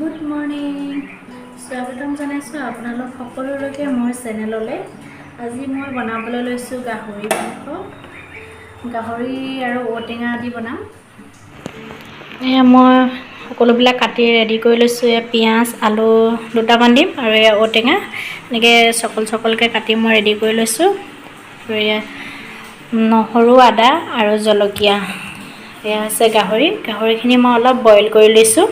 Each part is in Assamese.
গুড মৰ্ণিং, স্বাগতম জনাইছোঁ আপোনালোক সকলোলৈকে মোৰ চেনেললৈ। আজি মই বনাবলৈ লৈছোঁ গাহৰি মাংস। গাহৰি আৰু ঔটেঙা দি বনাম। এয়া মই সকলোবিলাক কাটি ৰেডি কৰি লৈছোঁ। এয়া পিঁয়াজ, আলু দুটামান দিম আৰু এয়া ঔটেঙা এনেকৈ চকল চকলকৈ কাটি মই ৰেডি কৰি লৈছোঁ। আৰু এয়া নহৰু, আদা আৰু জলকীয়া। এয়া হৈছে গাহৰি। গাহৰিখিনি মই অলপ বইল কৰি লৈছোঁ।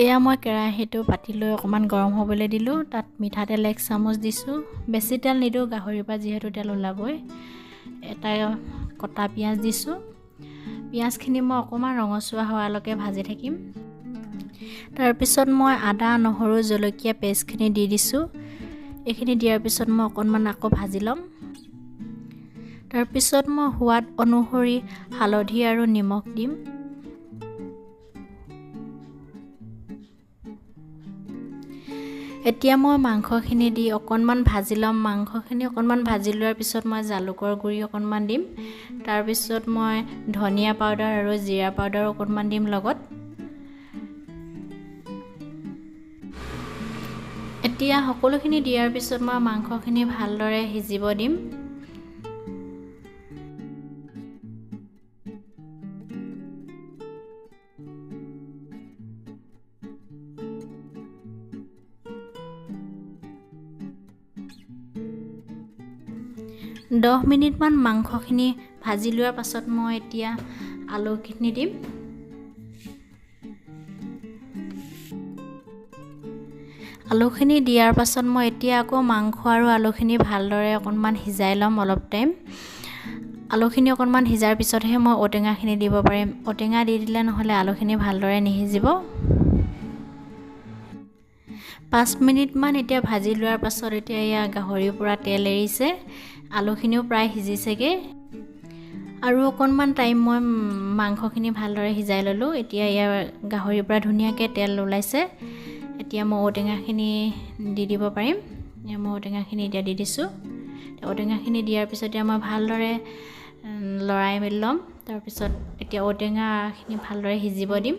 এয়া মই কেৰাহীটো পাতি লৈ অকণমান গৰম হ'বলৈ দিলোঁ। তাত মিঠাতেল 1 চামুচ দিছোঁ। বেছি তেল নিদিওঁ, গাহৰিৰ পৰা যিহেতু তেল ওলাবই। এটা কটা পিঁয়াজ দিছোঁ। পিঁয়াজখিনি মই অকণমান ৰঙচুৱা হোৱালৈকে ভাজি থাকিম। তাৰপিছত মই আদা, নহৰু, জলকীয়া পেষ্টখিনি দি দিছোঁ। এইখিনি দিয়াৰ পিছত মই অকণমান আকৌ ভাজি ল'ম। তাৰপিছত মই সোৱাদ অনুসৰি হালধি আৰু নিমখ দিম। এতিয়া মই মাংসখিনি দি অকণমান ভাজি ল'ম। মাংসখিনি অকণমান ভাজি লোৱাৰ পিছত মই জালুকৰ গুড়ি অকণমান দিম। তাৰপিছত মই ধনিয়া পাউডাৰ আৰু জিৰা পাউডাৰ অকণমান দিম লগত। এতিয়া সকলোখিনি দিয়াৰ পিছত মই মাংসখিনি ভালদৰে সিজিব দিম। 10 মিনিটমান মাংসখিনি ভাজি লোৱাৰ পাছত মই এতিয়া আলুখিনি দিম। আলুখিনি দিয়াৰ পাছত মই এতিয়া আকৌ মাংস আৰু আলুখিনি ভালদৰে অকণমান সিজাই ল'ম অলপ টাইম। আলুখিনি অকণমান সিজাৰ পিছতহে মই ঔটেঙাখিনি দিব পাৰিম। ঔটেঙা দি দিলে নহ'লে আলুখিনি ভালদৰে নিসিজিব। 5 মিনিটমান এতিয়া ভাজি লোৱাৰ পাছত এতিয়া এয়া গাহৰিৰ পৰা তেল এৰিছে, আলুখিনিও প্ৰায় সিজিছেগৈ। আৰু অকণমান টাইম মই মাংসখিনি ভালদৰে সিজাই ল'লোঁ। এতিয়া ইয়াৰ গাহৰিৰ পৰা ধুনীয়াকৈ তেল ওলাইছে। এতিয়া মই ঔটেঙাখিনি দি দিব পাৰিম। মই ঔটেঙাখিনি এতিয়া দি দিছোঁ। ঔটেঙাখিনি দিয়াৰ পিছত এতিয়া মই ভালদৰে লৰাই মেলি ল'ম। তাৰপিছত এতিয়া ঔটেঙাখিনি ভালদৰে সিজিব দিম।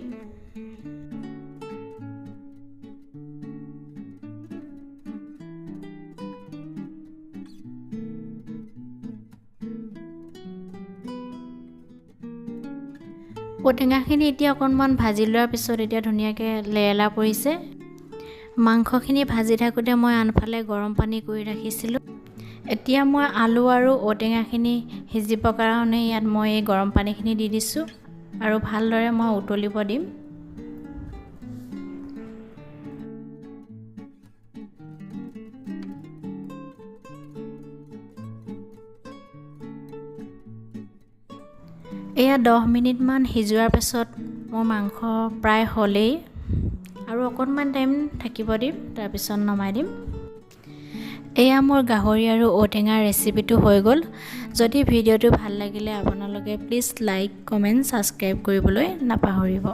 ঔটেঙাখিনি এতিয়া অকণমান ভাজি লোৱাৰ পিছত এতিয়া ধুনীয়াকৈ লেৰেলা পৰিছে। মাংসখিনি ভাজি থাকোঁতে মই আনফালে গৰম পানী কৰি ৰাখিছিলোঁ। এতিয়া মই আলু আৰু ঔটেঙাখিনি সিজিবৰ কাৰণে ইয়াত মই এই গৰম পানীখিনি দি দিছোঁ আৰু ভালদৰে মই উতলিব দিম। এয়া 10 মিনিটমান সিজোৱাৰ পাছত মোৰ মাংস প্ৰায় হ'লেই। আৰু অকণমান টাইম থাকিব দিম, তাৰপিছত নমাই দিম। এয়া মোৰ গাহৰি আৰু ঔটেঙাৰ ৰেচিপিটো হৈ গ'ল। যদি ভিডিঅ'টো ভাল লাগিলে, আপোনালোকে প্লিজ লাইক, কমেণ্ট, ছাবস্ক্ৰাইব কৰিবলৈ নাপাহৰিব।